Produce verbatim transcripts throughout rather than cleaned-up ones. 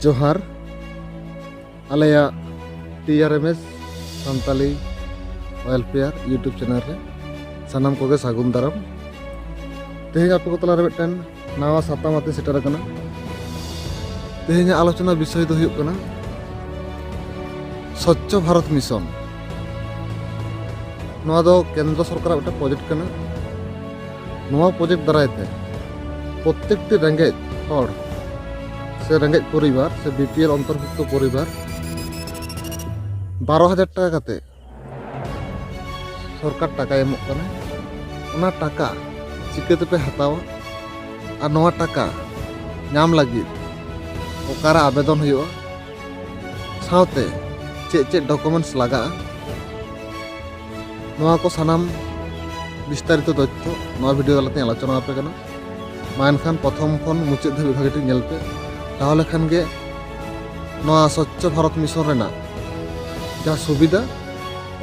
ᱡᱚᱦᱟᱨ᱾ ᱟᱞᱮᱭᱟᱜ T R M S Santali welfare YouTube channel ᱨᱮ ᱥᱟᱱᱟᱢ ᱠᱚᱜᱮ ᱥᱟᱹᱜᱩᱱ ᱫᱟᱨᱟᱢ᱾ ᱛᱮᱦᱮᱧ ᱟᱯᱮ ᱠᱚ ᱛᱟᱞᱟᱨᱮ ᱢᱤᱫᱴᱮᱱ ᱱᱟᱣᱟ ᱥᱟᱛᱟᱢ ᱟᱛᱮ ᱥᱮᱴᱮᱨ ᱟᱠᱟᱱᱟ᱾ ᱛᱮᱦᱮᱧᱟᱜ ᱟᱞᱳᱪᱚᱱᱟ ᱵᱤᱥᱚᱭ ᱫᱚ ᱦᱩᱭᱩᱜ ᱠᱟᱱᱟ ᱥᱚᱪᱪᱷᱚ ᱵᱷᱟᱨᱚᱛ ᱢᱤᱥᱚᱱ᱾ ᱱᱚᱣᱟ ᱫᱚ ᱠᱮᱱᱫᱨᱚ ᱥᱚᱨᱠᱟᱨᱟᱜ ᱢᱤᱫᱴᱮᱱ ᱯᱨᱚᱡᱮᱠᱴ ᱠᱟᱱᱟ᱾ ᱱᱚᱣᱟ ᱯᱨᱚᱡᱮᱠᱴ ᱫᱟᱨᱟᱭ ᱛᱮ ᱯᱨᱚᱛᱛᱮᱠᱴᱤ ᱨᱮᱸᱜᱮᱡ ᱦᱚᱲ ᱥᱮ ᱨᱮᱸᱜᱮᱡ ᱯᱚᱨᱤᱵᱟᱨ ᱥᱮ ᱵᱤ ᱯᱤ ᱮᱞ ᱚᱱᱛᱚᱨᱵᱷᱩᱠᱛᱚ ᱯᱚᱨᱤᱵᱟᱨ ᱵᱟᱨᱚ ᱦᱟᱡᱟᱨ ᱴᱟᱠᱟ ᱠᱟᱛᱮ ᱥᱚᱨᱠᱟᱨ ᱴᱟᱠᱟᱭ ᱮᱢᱚᱜ ᱠᱟᱱᱟ᱾ ᱚᱱᱟ ᱴᱟᱠᱟ ᱪᱤᱠᱟᱹ ᱛᱮᱯᱮ ᱦᱟᱛᱟᱣᱟ ᱟᱨ ᱱᱚᱣᱟ ᱴᱟᱠᱟ ᱧᱟᱢ ᱞᱟᱹᱜᱤᱫ ᱚᱠᱟᱨᱮ ᱟᱵᱮᱫᱚᱱ ᱦᱩᱭᱩᱜᱼᱟ, ᱥᱟᱶᱛᱮ ᱪᱮᱫ ᱪᱮᱫ ᱰᱚᱠᱩᱢᱮᱱᱴᱥ ᱞᱟᱜᱟᱜᱼᱟ, ᱱᱚᱣᱟ ᱠᱚ ᱥᱟᱱᱟᱢ ᱵᱤᱥᱛᱟᱨᱤᱛᱚ ᱛᱚᱛᱛᱷᱚ ᱱᱚᱣᱟ ᱵᱷᱤᱰᱤᱭᱳ ᱛᱟᱞᱟᱛᱮᱧ ᱟᱞᱳᱪᱚᱱᱟ ᱟᱯᱮ ᱠᱟᱱᱟ᱾ ᱢᱟ ᱮᱱᱠᱷᱟᱱ ᱯᱨᱚᱛᱷᱚᱢ ᱠᱷᱚᱱ ᱢᱩᱪᱟᱹᱫ ᱫᱷᱟᱹᱵᱤᱡ ᱵᱷᱟᱜᱮ ᱴᱷᱤᱠ ᱧᱮᱞ ᱯᱮ, ᱛᱟᱦᱚᱞᱮ ᱠᱷᱟᱱ ᱜᱮ ᱱᱚᱣᱟ ᱥᱚᱪᱪᱷᱚ ᱵᱷᱟᱨᱚᱛ ᱢᱤᱥᱚᱱ ᱨᱮᱱᱟᱜ ᱡᱟᱦᱟᱸ ᱥᱩᱵᱤᱫᱷᱟ,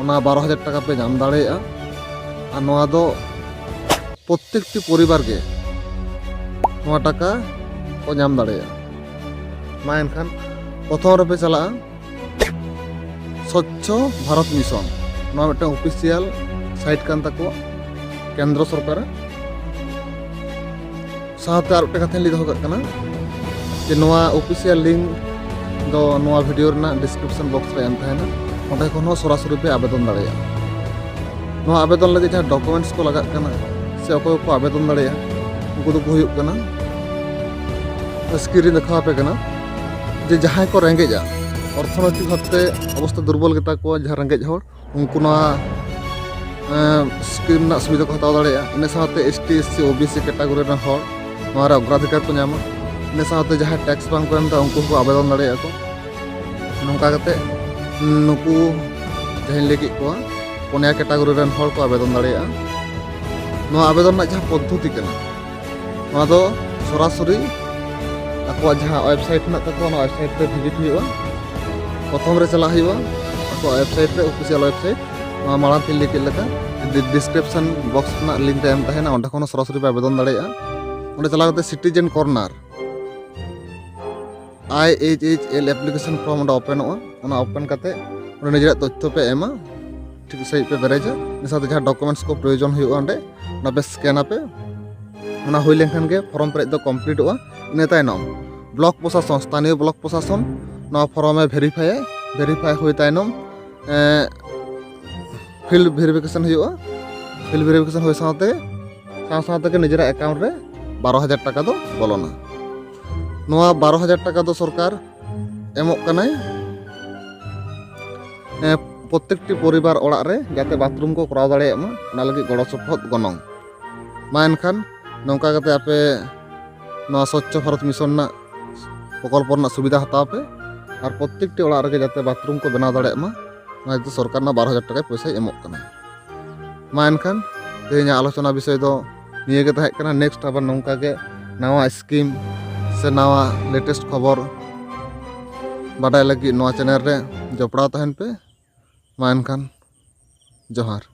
ᱚᱱᱟ ᱵᱟᱨᱚ ᱦᱟᱡᱟᱨ ᱴᱟᱠᱟ ᱯᱮ ᱧᱟᱢ ᱫᱟᱲᱮᱭᱟᱜᱼᱟ᱾ ᱟᱨ ᱱᱚᱣᱟ ᱫᱚ ᱯᱨᱚᱛᱛᱮᱠᱴᱤ ᱯᱚᱨᱤᱵᱟᱨ ᱜᱮ ᱱᱚᱣᱟ ᱴᱟᱠᱟ ᱠᱚ ᱧᱟᱢ ᱫᱟᱲᱮᱭᱟᱜᱼᱟ᱾ ᱢᱟ ᱮᱱᱠᱷᱟᱱ ᱯᱨᱚᱛᱷᱚᱢ ᱨᱮᱯᱮ ᱪᱟᱞᱟᱜᱼᱟ ᱥᱚᱪᱪᱷᱚ ᱵᱷᱟᱨᱚᱛ ᱢᱤᱥᱚᱱ, ᱱᱚᱣᱟ ᱢᱤᱫᱴᱟᱝ ᱚᱯᱷᱤᱥᱤᱭᱟᱞ ᱥᱟᱭᱤᱴ ᱠᱟᱱ ᱛᱟᱠᱚᱣᱟ ᱠᱮᱱᱫᱨᱚ ᱥᱚᱨᱠᱟᱨᱟᱜ᱾ ᱥᱟᱶᱛᱮ ᱟᱨ ᱢᱤᱫᱴᱟᱝ ᱠᱟᱛᱷᱟᱧ ᱞᱟᱹᱭ ᱫᱚᱦᱚ ᱠᱟᱜ ᱠᱟᱱᱟ ᱡᱮ ᱱᱚᱣᱟ ᱚᱯᱷᱤᱥᱤᱭᱟᱞ ᱞᱤᱝᱠ ᱫᱚ ᱱᱚᱣᱟ ᱵᱷᱤᱰᱤᱭᱳ ᱨᱮᱱᱟᱜ ᱰᱤᱥᱠᱨᱤᱯᱥᱚᱱ ᱵᱚᱠᱥ ᱨᱮ ᱮᱢ ᱛᱟᱦᱮᱱᱟ, ᱚᱸᱰᱮ ᱠᱷᱚᱱ ᱦᱚᱸ ᱥᱚᱨᱟᱥᱚᱨᱤ ᱯᱮ ᱟᱵᱮᱫᱚᱱ ᱫᱟᱲᱮᱭᱟᱜᱼᱟ᱾ ᱱᱚᱣᱟ ᱟᱵᱮᱫᱚᱱ ᱞᱟᱹᱜᱤᱫ ᱡᱟᱦᱟᱸ ᱰᱚᱠᱩᱢᱮᱱᱴᱥ ᱠᱚ ᱞᱟᱜᱟᱜ ᱠᱟᱱᱟ ᱥᱮ ᱚᱠᱚᱭ ᱠᱚ ᱟᱵᱮᱫᱚᱱ ᱫᱟᱲᱮᱭᱟᱜᱼᱟ, ᱩᱱᱠᱩ ᱫᱚᱠᱚ ᱦᱩᱭᱩᱜ ᱠᱟᱱᱟ, ᱥᱠᱨᱤᱱ ᱨᱤᱧ ᱫᱮᱠᱷᱟᱣ ᱟᱯᱮ ᱠᱟᱱᱟ, ᱡᱮ ᱡᱟᱦᱟᱸᱭ ᱠᱚ ᱨᱮᱸᱜᱮᱡᱼᱟ, ᱚᱨᱛᱷᱚᱱᱳᱭᱛᱤᱠ ᱵᱷᱟᱵᱽᱛᱮ ᱚᱵᱚᱥᱛᱟ ᱫᱩᱨᱵᱚᱞ ᱜᱮᱛᱟ ᱠᱚᱣᱟ, ᱡᱟᱦᱟᱸ ᱨᱮᱸᱜᱮᱡ ᱦᱚᱲ, ᱩᱱᱠᱩ ᱱᱚᱣᱟ ᱥᱠᱤᱢ ᱨᱮᱱᱟᱜ ᱥᱩᱵᱤᱫᱷᱟ ᱠᱚ ᱦᱟᱛᱟᱣ ᱫᱟᱲᱮᱭᱟᱜᱼᱟ᱾ ᱤᱱᱟᱹ ᱥᱟᱶᱛᱮ S T, S C, O B C category ᱨᱮᱱ ᱦᱚᱲ ᱱᱚᱣᱟ ᱨᱮ ᱚᱜᱨᱟᱫᱷᱤᱠᱟᱨ ᱠᱚ ᱧᱟᱢᱟ᱾ ᱤᱱᱟᱹ ᱥᱟᱶᱛᱮ ᱡᱟᱦᱟᱸᱭ ᱴᱮᱠᱥ ᱵᱟᱝ ᱠᱚ ᱮᱢ ᱮᱫᱟ, ᱩᱱᱠᱩ ᱦᱚᱸᱠᱚ ᱟᱵᱮᱫᱚᱱ ᱫᱟᱲᱮᱭᱟᱜᱼᱟ ᱠᱚ᱾ ᱱᱚᱝᱠᱟ ᱠᱟᱛᱮ ᱱᱩᱠᱩ ᱡᱟᱦᱟᱸᱧ ᱞᱟᱹᱭ ᱠᱮᱫ ᱠᱚᱣᱟ, ᱯᱩᱱᱭᱟ ᱠᱮᱴᱟᱜᱚᱨᱤ ᱨᱮᱱ ᱦᱚᱲ ᱠᱚ ᱟᱵᱮᱫᱚᱱ ᱫᱟᱲᱮᱭᱟᱜᱼᱟ᱾ ᱱᱚᱣᱟ ᱟᱵᱮᱫᱚᱱ ᱨᱮᱱᱟᱜ ᱡᱟᱦᱟᱸ ᱯᱚᱫᱽᱫᱷᱚᱛᱤ ᱠᱟᱱᱟ, ᱱᱚᱣᱟ ᱫᱚ ᱥᱚᱨᱟᱥᱚᱨᱤ ᱟᱠᱚᱣᱟᱜ ᱡᱟᱦᱟᱸ ᱣᱮᱵᱥᱟᱭᱤᱴ ᱢᱮᱱᱟᱜ ᱛᱟᱠᱚᱣᱟ, ᱚᱱᱟ ᱣᱮᱵᱥᱟᱭᱤᱴ ᱨᱮ ᱵᱷᱤᱡᱤᱴ ᱦᱩᱭᱩᱜᱼᱟ᱾ ᱯᱨᱚᱛᱷᱚᱢ ᱨᱮ ᱪᱟᱞᱟᱜ ᱦᱩᱭᱩᱜᱼᱟ ᱟᱠᱚᱣᱟᱜ ᱣᱮᱵᱥᱟᱭᱤᱴ ᱨᱮ, ᱚᱯᱷᱤᱥᱤᱭᱟᱞ ᱣᱮᱵᱥᱟᱭᱤᱴ᱾ ᱱᱚᱣᱟ ᱢᱟᱲᱟᱝ ᱛᱤᱧ ᱞᱟᱹᱭ ᱠᱮᱫ ᱞᱮᱠᱟ, ᱰᱤ-, ᱰᱤᱥᱠᱨᱤᱯᱥᱚᱱ ᱵᱚᱠᱥ ᱨᱮᱱᱟᱜ ᱞᱤᱝᱠ ᱨᱮ ᱮᱢ ᱛᱟᱦᱮᱱᱟ, ᱚᱸᱰᱮ ᱠᱷᱚᱱ ᱦᱚᱸ ᱥᱚᱨᱟᱥᱚᱨᱤ ᱯᱮ ᱟᱵᱮᱫᱚᱱ ᱫᱟᱲᱮᱭᱟᱜᱼᱟ᱾ ᱚᱸᱰᱮ ᱪᱟᱞᱟᱣ ᱠᱟᱛᱮ citizen corner, I H H L application form ᱚᱸᱰᱮ ᱳᱯᱮᱱᱚᱜᱼᱟ᱾ ᱚᱱᱟ ᱳᱯᱮᱱ ᱠᱟᱛᱮ ᱚᱸᱰᱮ ᱱᱤᱡᱮᱨᱟᱜ ᱛᱚᱛᱛᱷᱚ ᱯᱮ ᱮᱢᱟ, ᱴᱷᱤᱠ ᱥᱟᱺᱦᱤᱡ ᱯᱮ ᱯᱮᱨᱮᱡᱟ᱾ ᱤᱱᱟᱹ ᱥᱟᱶᱛᱮ ᱡᱟᱦᱟᱸ ᱰᱚᱠᱩᱢᱮᱱᱴᱥ ᱠᱚ ᱯᱨᱚᱭᱳᱡᱚᱱ ᱦᱩᱭᱩᱜᱼᱟ ᱚᱸᱰᱮ, ᱚᱱᱟ ᱯᱮ ᱥᱠᱮᱱ ᱟᱯᱮ᱾ ᱚᱱᱟ ᱦᱩᱭ ᱞᱮᱱᱠᱷᱟᱱ ᱜᱮ ᱯᱷᱚᱨᱚᱢ ᱯᱮᱨᱮᱡ ᱫᱚ ᱠᱚᱢᱯᱞᱤᱴᱚᱜᱼᱟ᱾ ᱤᱱᱟᱹ ᱛᱟᱭᱱᱚᱢ ᱵᱞᱚᱠ ᱯᱨᱚᱥᱟᱥᱚᱱ, ᱥᱛᱷᱟᱱᱤᱭᱚ ᱵᱞᱚᱠ ᱯᱨᱚᱥᱟᱥᱚᱱ ᱱᱚᱣᱟ ᱯᱷᱚᱨᱚᱢᱮ ᱵᱷᱮᱨᱤᱯᱷᱟᱭᱟ᱾ ᱵᱷᱮᱨᱤᱯᱷᱟᱭ ᱦᱩᱭ ᱛᱟᱭᱱᱚᱢ ᱯᱷᱤᱞᱰ ᱵᱷᱮᱨᱤᱯᱷᱤᱠᱮᱥᱚᱱ ᱦᱩᱭᱩᱜᱼᱟ᱾ ᱯᱷᱤᱞᱰ ᱵᱷᱮᱨᱤᱯᱷᱤᱠᱮᱥᱚᱱ ᱦᱩᱭ ᱥᱟᱶᱛᱮ, ᱥᱟᱶ ᱥᱟᱶ ᱛᱮᱜᱮ ᱱᱤᱡᱮᱨᱟᱜ ᱮᱠᱟᱣᱩᱱᱴ ᱨᱮ ᱵᱟᱨᱚ ᱦᱟᱡᱟᱨ ᱴᱟᱠᱟ ᱫᱚ ᱵᱚᱞᱚᱱᱟ᱾ ᱱᱚᱣᱟ ᱵᱟᱨᱚ ᱦᱟᱡᱟᱨ ᱴᱟᱠᱟ ᱫᱚ ᱥᱚᱨᱠᱟᱨ ᱮᱢᱚᱜ ᱠᱟᱱᱟᱭ ᱮ, ᱯᱨᱚᱛᱮᱠᱴᱤ ᱯᱚᱨᱤᱵᱟᱨ ᱚᱲᱟᱜ ᱨᱮ ᱡᱟᱛᱮ ᱵᱟᱛᱷᱨᱩᱢ ᱠᱚ ᱠᱚᱨᱟᱣ ᱫᱟᱲᱮᱭᱟᱜ ᱢᱟ, ᱚᱱᱟ ᱞᱟᱹᱜᱤᱫ ᱜᱚᱲᱚ ᱥᱚᱯᱚᱦᱚᱫ ᱜᱚᱱᱚᱝ᱾ ᱢᱟ ᱮᱱᱠᱷᱟᱱ ᱱᱚᱝᱠᱟ ᱠᱟᱛᱮ ᱟᱯᱮ ᱱᱚᱣᱟ ᱥᱚᱪᱪᱷᱚ ᱵᱷᱟᱨᱚᱛ ᱢᱤᱥᱚᱱ ᱨᱮᱱᱟᱜ ᱯᱨᱚᱠᱚᱞᱯᱚ ᱨᱮᱱᱟᱜ ᱥᱩᱵᱤᱫᱷᱟ ᱦᱟᱛᱟᱣ ᱯᱮ ᱟᱨ ᱯᱨᱚᱛᱮᱠᱴᱤ ᱚᱲᱟᱜ ᱨᱮᱜᱮ ᱡᱟᱛᱮ ᱵᱟᱛᱷᱨᱩᱢ ᱠᱚ ᱵᱮᱱᱟᱣ ᱫᱟᱲᱮᱭᱟᱜ ᱢᱟ, ᱚᱱᱟ ᱤᱫᱤ ᱥᱚᱨᱠᱟᱨ ᱨᱮᱱᱟᱜ ᱵᱟᱨᱚ ᱦᱟᱡᱟᱨ ᱴᱟᱠᱟᱭ ᱯᱚᱭᱥᱟᱭ ᱮᱢᱚᱜ ᱠᱟᱱᱟ᱾ ᱢᱟ ᱮᱱᱠᱷᱟᱱ ᱛᱮᱦᱮᱧᱟᱜ ᱟᱞᱳᱪᱚᱱᱟ ᱵᱤᱥᱚᱭ ᱫᱚ ᱱᱤᱭᱟᱹ ᱜᱮ ᱛᱟᱦᱮᱸ ᱠᱟᱱᱟ᱾ ᱱᱮᱠᱥᱴ ᱟᱵᱟᱨ ᱱᱚᱝᱠᱟ ᱜᱮ ᱱᱟᱣᱟ ᱥᱠᱤᱢ ᱥᱮ ᱱᱟᱣᱟ ᱞᱮᱴᱮᱥᱴ ᱠᱷᱚᱵᱚᱨ ᱵᱟᱰᱟᱭ ᱞᱟᱹᱜᱤᱫ ᱱᱚᱣᱟ ᱪᱮᱱᱮᱞ ᱨᱮ ᱡᱚᱯᱲᱟᱣ ᱛᱟᱦᱮᱱ ᱯᱮ᱾ ᱢᱟ ᱮᱱᱠᱷᱟᱱ ᱡᱚᱦᱟᱨ᱾